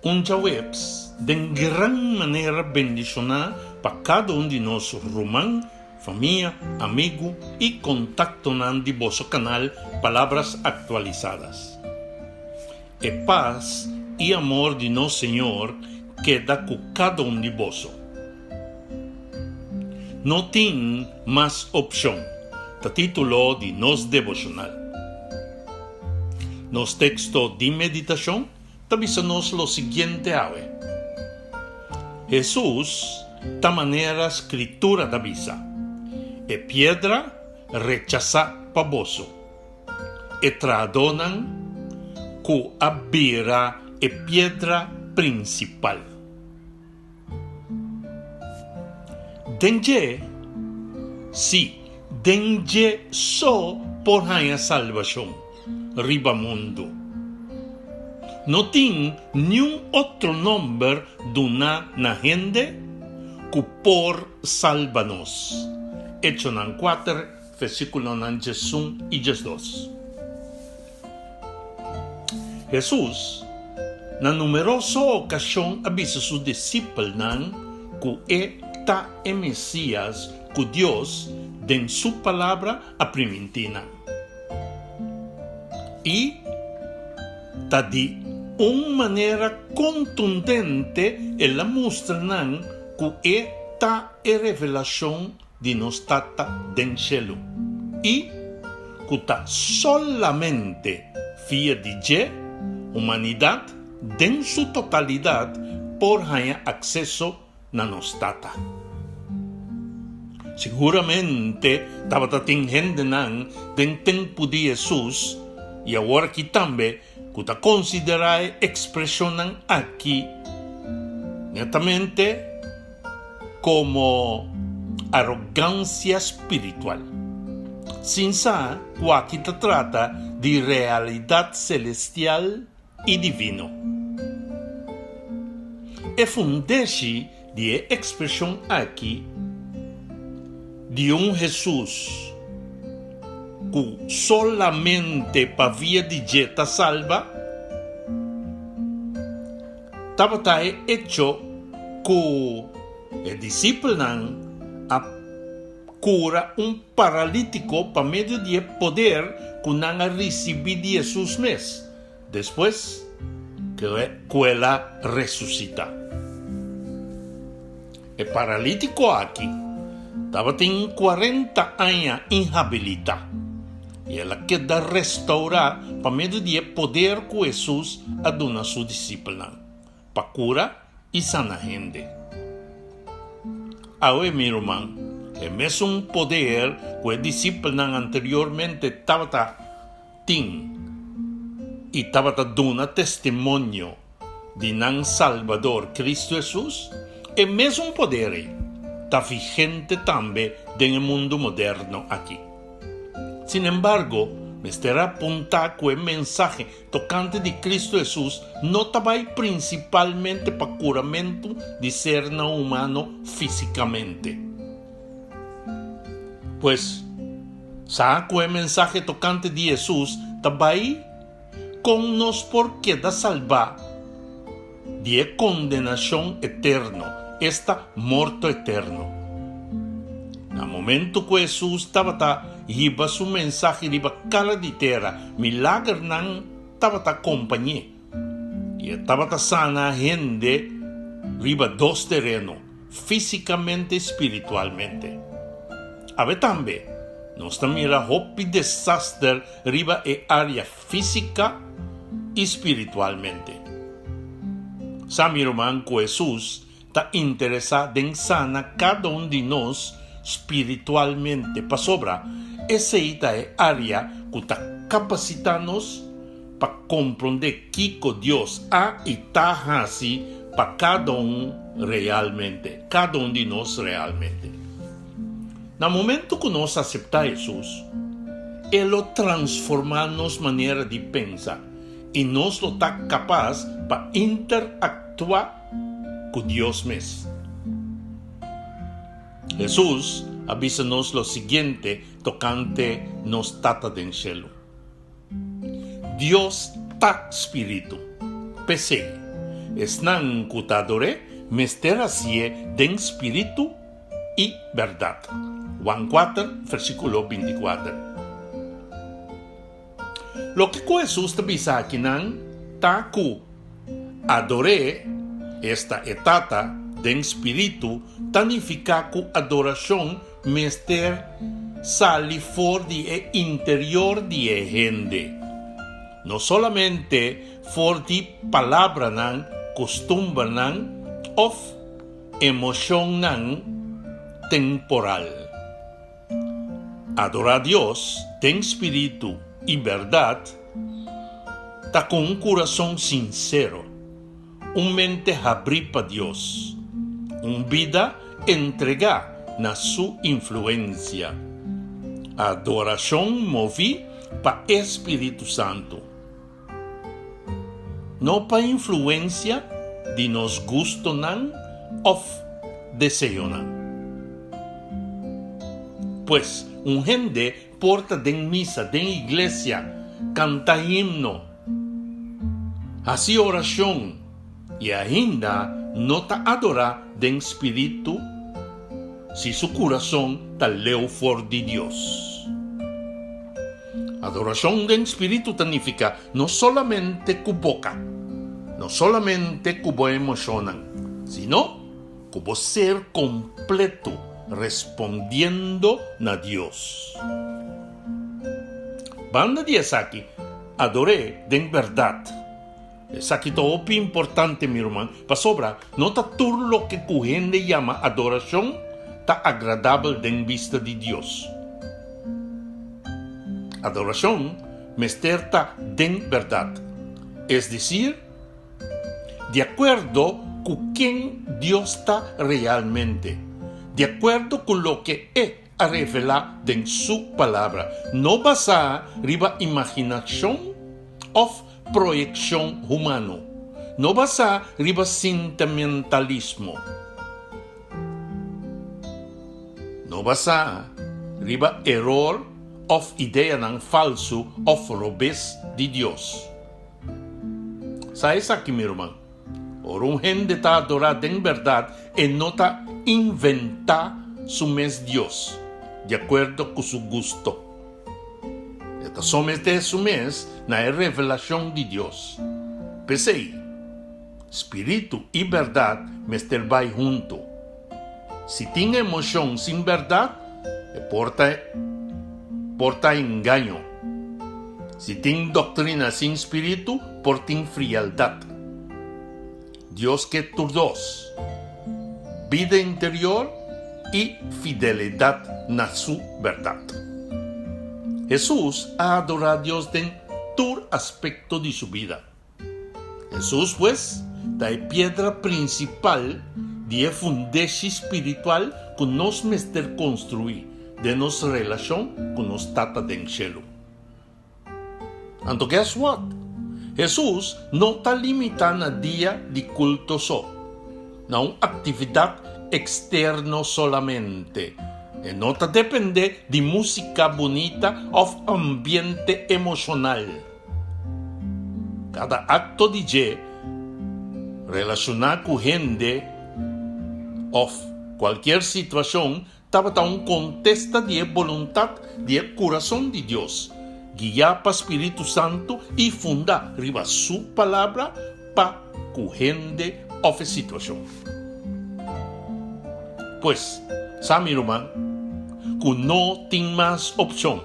Un djaweps den gran manera bendishoná pa kada un di nos ruman, famia, amigu i kontaktonan di boso kanal Palabras Actualizadas. E pas i amor di nos Señor keda ku kada un di boso. No tin mas opshon ta título di nos deboshonal. Nos teksto di meditashon ta bisa nos lo siguiente awe, Hesus ta manera Skritura ta bisa, E piedra rechasá pa boso. E trahadónan ku a bira e piedra prinsipal. Den dje, sí, den dje so por haña salbashon riba mundu. No tin niun otro nòmber duná na hende ku por salba nos. Echonan kuater, Versíkulonan diesun i diesdos. Hesus na numeroso okashon a bisa su disipelnan ku e ta e Mesías ku Dios den su Palabra a primintí nan. I ta di un manera kontundente el a mustra nan ku e ta e revelashon di nos Tata den shelu, i ku ta solamente via di dje humanidat den su totalidat por haña akseso na nos Tata. Siguramente tabata tin hendenan den tempu di Hesus i aworaki tambe ku ta konsiderá e ekspreshonnan aki netamente komo arogansia spiritual, sin sa ku aki ta trata di realidat selestial i divino. E fundeshi di e ekspreshon aki di un Hesus ku solamente pa via di dje ta salba, tabata e echo ku e disipelnan a kura un paralítiko pa medio di e poder ku nan a risibí di Hesus mes. Despues ku el a resusitá. E paralítiko aki tabatin kuarenta aña inhabilitá, i el a keda restourá pa medio di e poder ku Hesus a duna su disipelnan pa kura i sana hende. Awe, mi ruman, e mesun poder ku e disipelnan anteriormente tabata tin i tabata duna testimonio di nan Salbador Cristo Hesus, e mesun poder ei ta vigente tambe den e mundu moderno aki. Sinembargo, mester apuntá ku e mensahe tokante di Cristo Hesus no ta bai prinsipalmente pa kuramentu di sernan humano físikamente. Pues, sa ku e mensahe tokante di Hesus ta bai kon nos por keda salbá di e kondenashon eterno, esta morto eterno. Na momentu ku Hesus tabata hiba su mensahe riba kara di tera, milagernan tabata kompañ'é, i e tabata sana hende riba dos tereno. Físikamente i spiritualmente. Awe tambe, nos ta mira hopi desaster riba e área físika i spiritualmente. Sa mi ruman ku Hesus ta interesá den sana kada un di nos spiritualmente pasobra esei ta e área ku ta kapasitá nos pa komprondé kiko Dios a i ta hasi pa kada un realmente, kada un di nos realmente. Na momentu ku nos aseptá Hesus, E lo transformá nos manera di pensa i nos lo ta kapas pa interaktuá ku Dios mes. Hesus a bisa nos lo siguiente tokante nos Tata den shelu. Dios ta Spiritu. P'esei, Esnan ku ta ador'é mester hasié den spiritu i bèrdat. Juan kuater, versíkulo bintikuater. Loke ku Hesus ta bisa akinan ta ku ador'é, esta e Tata, den spiritu ta nifiká ku adorashon mester sali for di e interior di e hende, no solamente for di palabranan, kustumbernan òf emoshonnan temporal. Adorá Dios den spiritu i bèrdat ta ku un kurason sinsero, un mente habrí pa Dios, un bida entregá na su influensia. Adorashon moví pa e spiritu santu. No pa influensia di nos gustonan òf deseonan. Pues, un hende por ta den misa, den iglesia, kanta himno, hasi orashon i ainda no ta adorá den spiritu si su kurason ta leu for di Dios. Adorashon den spiritu ta nifiká no solamente ku boka, no solamente ku bo emoshonnan, sino ku bo ser kompleto respondiendo na Dios. Banda di esaki, ador'é den bèrdat. Esaki ta hopi importante, mi ruman, pasobra no ta tur loke ku hende yama adorashon ta agradabel den bista di Dios. Adorashon mester ta den bèrdat, es desir, di akuerdo ku ken Dios ta realmente, di akuerdo ku loke e a revelá den su Palabra, no basá riba imaginashon òf proyekshon humano, no basá riba sintimentalismo, no basá riba eror òf ideanan falsu òf robes di Dios. Sa esaki, mi ruman, Ora un hende ta adorá den bèrdat, e no ta inventá su mes Dios di akuerdo ku su gusto. E ta someté su mes na e revelashon di Dios. P'esei, spiritu i bèrdat mester bai huntu. Si tin emoshon sin bèrdat, e por ta por ta engaño. Si tin doktrina sin spiritu, por tin frialdat. Dios ke tur dos, bida interior i fidelidat na su bèrdat. Hesus a adorá Dios den tur aspekto di su bida. Hesus, pues, ta e piedra prinsipal di e fundeshi spiritual ku nos mester konstruí den nos relashon ku nos Tata den shelu. Anto guess what? Hesus no ta limitá na dia di kulto so, na un aktividat eksterno solamente. E no ta dependé di músika bunita òf ambiente emoshonal. Kada akto di dje relashoná ku hende òf kualkier situashon tabata un kontesta di e boluntat di e kurason di Dios, guiá pa Spiritu Santu i fundá riba Su Palabra pa ku hende òf e situashon. Pues, sa mi ruman, ku no tin mas opshon.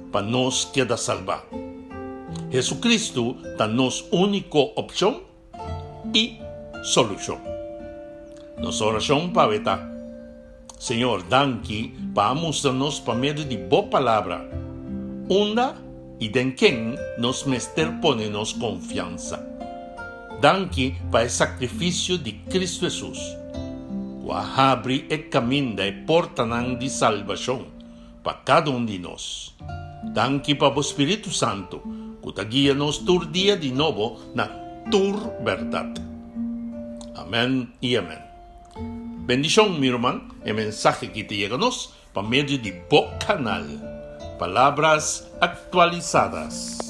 pa nos keda salbá. Jesucristo ta nos úniko opshon i solushon. Nos orashon pa awe ta, Señor, danki pa a mustra nos pa medio di Bo Palabra unda i den ken nos mester pone nos konfiansa. Danki pa e sakrifisio di Cristo Hesus, ku a habri e kaminda, e portanan di salbashon pa kada un di nos. Danki pa bo Spiritu Santu ku ta guia nos tur dia di nobo na tur bèrdat. Amèn i amèn. Bendishon mi ruman, e mensahe ki ta yega nos pa medio di bo kanal Palabras Actualizadas.